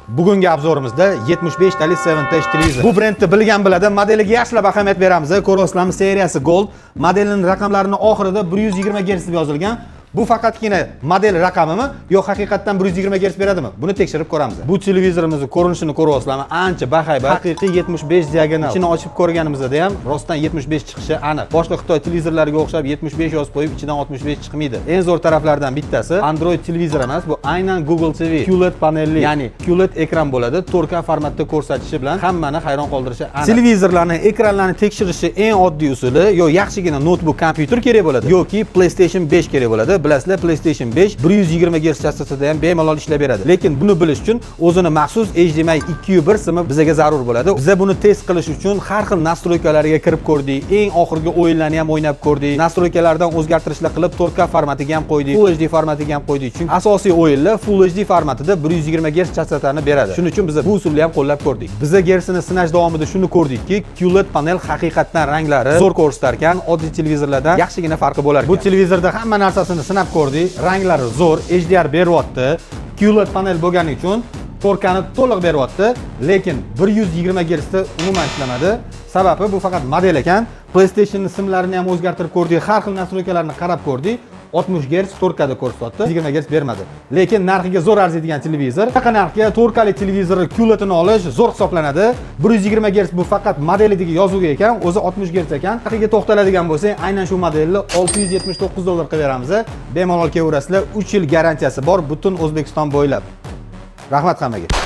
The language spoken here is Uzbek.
Bugungi обзор imizda 75 talik 7Tech televizor. Bu brendni bilgan biladi, modeliga yaxshilab ahamiyat beramiz. Ko'ryapsizlarmi, seriyasi Gold. Modelning raqamlarini oxirida 120 Hz deb yozilgan. Bu faqatgina model raqamimi, yo haqiqatdan 120 Hz beradimi? Buni tekshirib ko'ramiz. Bu televizorimizni ko'rinishini ko'ryapsizlarmi? Ancha bahaybat, haqiqiy 75 diagonal. Ichini ochib ko'rganimizda ham rostdan 75 chiqishi aniq. Boshqa Xitoy televizorlariga o'xshab 75 yozib qo'yib, ichidan 65 chiqmaydi. Eng zo'r taraflaridan bittasi, Android televizor emas, bu aynan Google TV QLED panelli, ya'ni QLED ekran bo'ladi. 4K formatda ko'rsatishi bilan hammani hayron qoldirishi aniq. Televizorlarni, ekranlarni tekshirishi eng oddiy usuli yo yaxshigina notebook kompyuter kerak bo'ladi, yoki PlayStation 5 kerak bo'ladi. Bilasizlar, PlayStation 5 120 Hz chastosida ham bemalol ishlab beradi. Lekin buni bilish uchun o'zini maxsus HDMI 2.1 simi bizga zarur bo'ladi. Biza buni test qilish uchun har xil настройка lariga kirib ko'rdik. Eng oxirgi o'yinlarni ham o'ynab ko'rdik. Настройка lardan o'zgartirishlar qilib 4K formatiga ham qo'ydik, Full HD formatiga ham qo'ydik. Chunki asosiy o'yinlar Full HD formatida 120 Hz chastotani beradi. Shuning uchun biz bu usulni ham qo'llab ko'rdik. Biza gersini sinash davomida shuni ko'rdikki, QLED panel haqiqatdan ranglari zo'r ko'rsatar ekan, oddiy televizorlardan yaxshigina farqi bo'lar ekan. Bu televizorda hamma narsasini sinab ko'rdik, ranglari zo'r, HDR beryapti. QLED panel bo'lgani uchun 4Kni to'liq beryapti, lekin 120 Hz da umuman ishlamadi. Sababi, bu faqat model ekan. PlayStation'ning simlarini ham o'zgartirib ko'rdik, har xil настройка larni qarab ko'rdik. 60 Hz 4Kda ko'rsatyapti, 20 Hz bermadi. Lekin narxiga zo'r arziydigan televizor. Bunaqa narxga 4Klik televizorni QLEDini olish zo'r hisoblanadi. 120 Hz bu faqat modelidagi yozuvi ekan, o'zi 60 Hz ekan. Narxiga to'xtaladigan bo'lsak, aynan shu modelni 679 dollar qilib beramiz. Bemalol kelaverasizlar. 3 yil garantiyasi bor butun O'zbekiston bo'ylab. Rahmat hammaga.